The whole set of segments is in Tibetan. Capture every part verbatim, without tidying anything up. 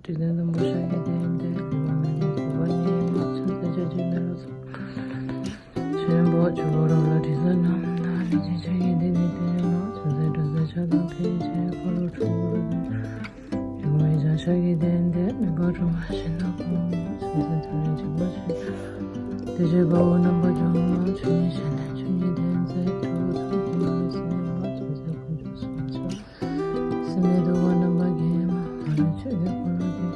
དྲི་ལྡན་དུམ་བུ་ཤར་གྱི་གདན་འདིར། ལུས་པ་མེད་པ་གོས་པ་གཉིས་མ། ཚོན་རྩི་ཆ་ལྕིས་མེ་རོ་ཚོམ། ཆོས་དབྱིངས་པོ་ཆུ་བོ་རང་ལ་དྲི་ཟ་རྣམས་དང་། ལྷན་ཅིག་ཆར་གྱི་གདན་འདིར་བསྟིམ་མ། ཚོན་རྩི་སྦྲང་རྩི་ཆ་དང་འཕེལ་བྱེད། འཁོར་ལོ་ཁྲོ་བོ་རི་དྭགས། ཡུམ་དབང་ལྗང་ཤར་གྱི་གདན་འདིར། མི་རྒོད་གྲུམ་པ་ཞི་ནག་པོ། ཚོན་རྩི་ཐུན་རིང་འཇིགས་པ་ཆེ། བདེ་གཤེགས་དཔའ་བོ་རྣམ་པ་སྒྱུ་མ། ཆོས་ཉིད་ཞལ་ལྡན་མཆོག་གཉིས་ལྡན་མཛད། གྲུབ་པ་ཐམས་ཅད་མ་ལུས་སུ་གནས་པ། ཚོན་རྩི་དཀོན་མཆོག་གསུམ་མཆོག། སྲིད་མེད་འདུལ་བ་རྣམ་པ་བརྒྱད་མ། མ་ལུས་ཆོས་ཀྱི་འཁོར་ལོ་བརྒྱད།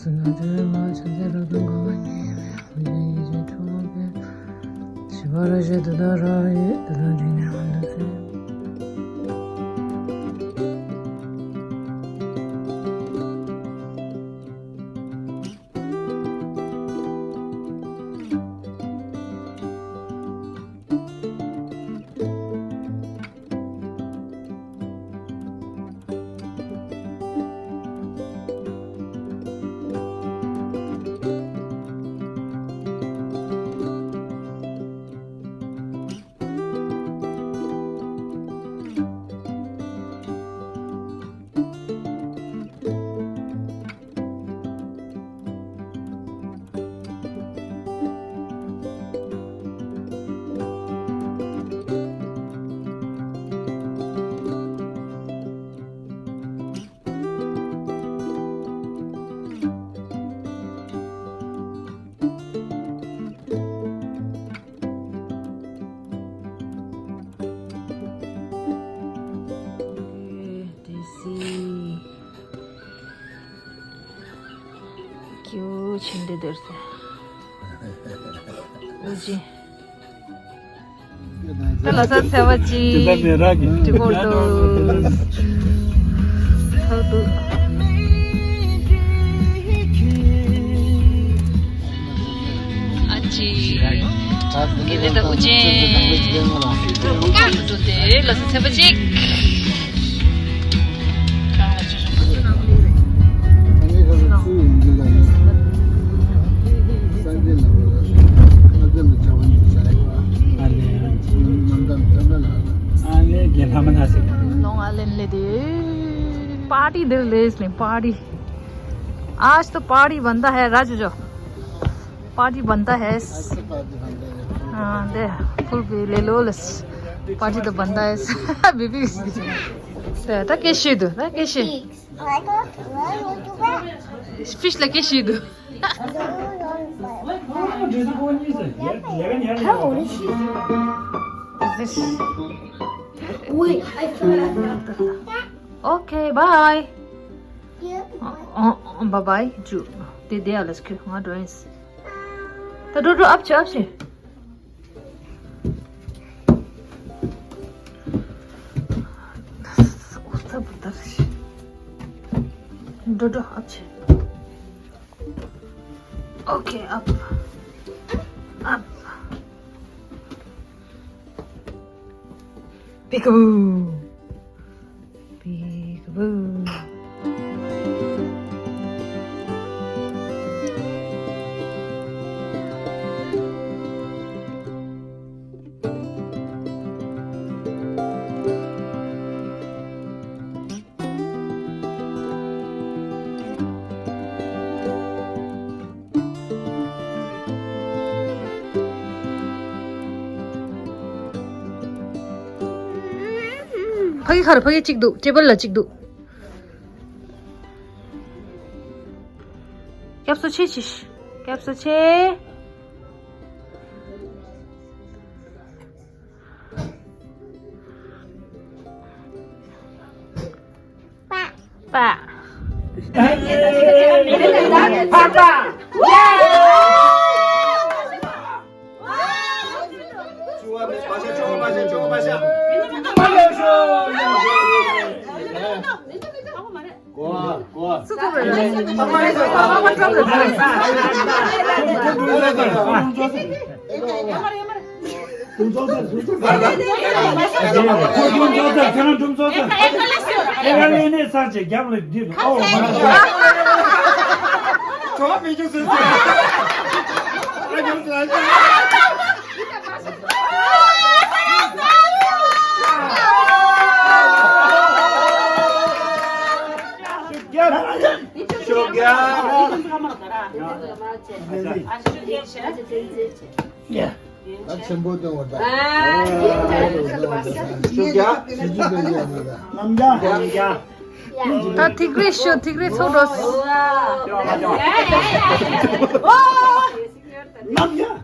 གསུང་རྣམས་འགྲོ་བའི་མ། ཚོན་རྩི་རབ་ཏུ་བསྒོམ་པ་ཉིད་ཡིན་པས། ལྷུན་གྱིས་ཡིད་བཞིན་འཕྲུལ་དབང་འཕེལ། ཞི་བ་ར་ཞེས་འདི་དག་རབ་ཡོད། འདི་དག་དྲིས་ནས་དབང་དུ་གསོལ། ཀྱུ་ཆེན་འདི་འདིར་ཟེར། ཨུ་ཅི། ད་ལ་ས་ཚེ་བ་ཅི། དེ་ད་མེ་རག་གི། ཏྲི་གོལ་དུ། ཐ་དུ། ཨ་ཅི། གི་ལེ་ད་ཨུ་ཅི། ཀ་ཏུ་ཏེ་ལ་ས་ཚེ་བ་ཅི། ཨ་ལེ། རྒན་ལྷ་མ་ན་སི། ལོང་ཨ་ལེན་ལེ་དེ། པར་ཊི་དེར་ལེས་ནི་པར་ཊི། आज तो पार्टी बनता है राजू जो। पार्टी बनता है। हाँ, दे, फुल भी ले लो लस। पार्टी तो बनता है। बीबी। ད་ད་ཀེ་ཤི་དུ། ད་ཀེ་ཤི། ཕིཤ་ལ་ཀེ་ཤི་དུ། Wait, I forgot. Okay, bye. Bye bye. ཇུ། དེ་དེ་ཨ་ལས་ཁྱོད་ང་འགྲོ་ཡིན། ད་འགྲོ་འགྲོ། ཨབ་ཆེ་ཨབ་ཆེ། འགྲོ་འགྲོ་ཨབ་ཆེ། Okay, up. Up. Peekaboo. Peekaboo. ཕ་གི་ཁར་ཕ་གི་གཅིག་འདུག་ཊེ་བལ་ལ་གཅིག་འདུག་སྐྱབས་སུ་མཆི་ཆི། སྐྱབས་སུ་མཆི། པ། པ། པ། པ། ཆེན་པོ་གཏོང་བ་དང་། ཨ། ཞུ་རྒྱ། ཞུ་རྒྱ་གཏོང་བ་དང་། ལམ་རྒྱ། ལམ་རྒྱ། ད་ཐིག་རེ་ཞུ། ཐིག་རེ་ཚུགས་འགྲོ། ལམ་རྒྱ།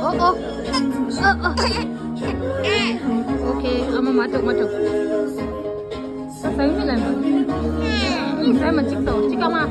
ཨོ་ཨོ། ཨ་ཨ། ཨོ་ཁེ། ཨ་མ་མ་ཐུག་མ་ཐུག་ས་ཡི་མི་ལ་ས་ཡི་མ་གཅིག་ཏོ་གཅིག་ཨ་མ།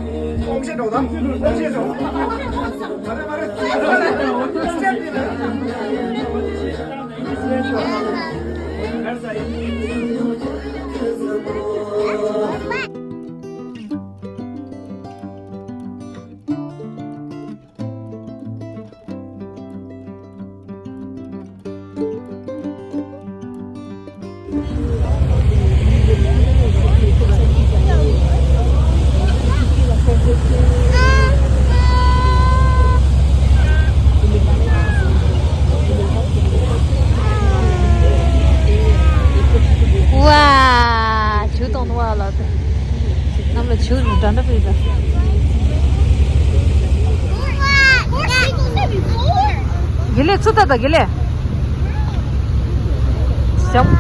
ཝ། ཆུ་དང་ནོར་བ་ལ་དེ། གནམ་ལ་ཆུ་འདྲ་འདྲ་པོ་ཡོད་ད། དགེ་ལེགས་ཚུར་ལྟ་དང་དགེ་ལེགས། ཞབས།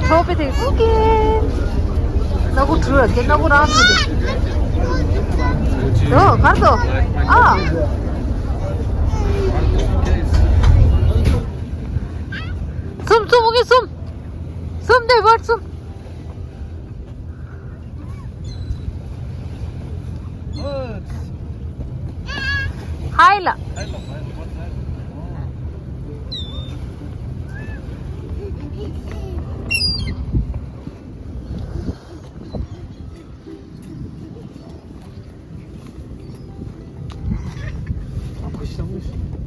ཐོབ་པའི་དེ་ཨུ་ཀེ། སྣ་ཁུ་བྲུ་ར་དེ་སྣ་ཁུ་རང་བྲུ་དེ། ཨོ་གར་དོ། ཨ། གསུམ་གསུམ་ཨུ་ཀེ་གསུམ། གསུམ་དེ་བར་གསུམ། ཧའི་ལ།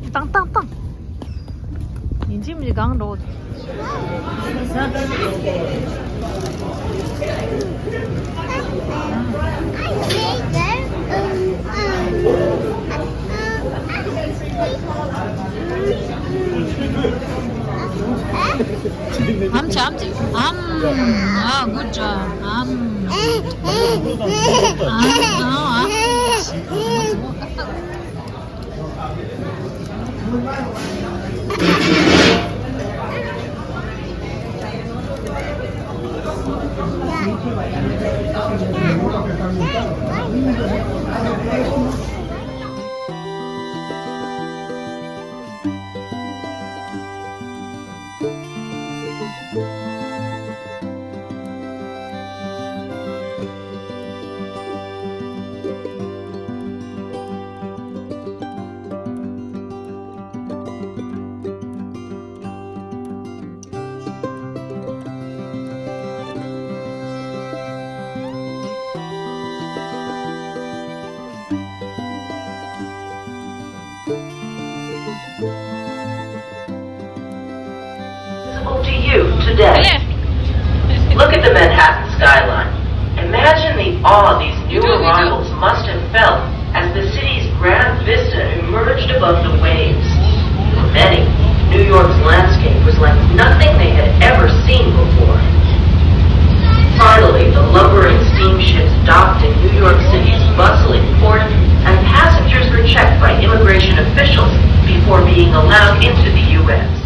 བཏང་བཏང་བཏང་། ཡིན་གཅིག་མིན་གཅིག་གང་འགྲོ། ཨམ་ཆི་ཨམ་ཆི་ཨམ། ཨ། good job. ཨམ། ཨམ། ཨམ། ཨམ། Today, look at the Manhattan skyline. Imagine the awe these new arrivals must have felt as the city's grand vista emerged above the waves. For many, New York's landscape was like nothing they had ever seen before. Finally, the lumbering steamships docked in New York City's bustling port, and passengers were checked by immigration officials before being allowed into the U S.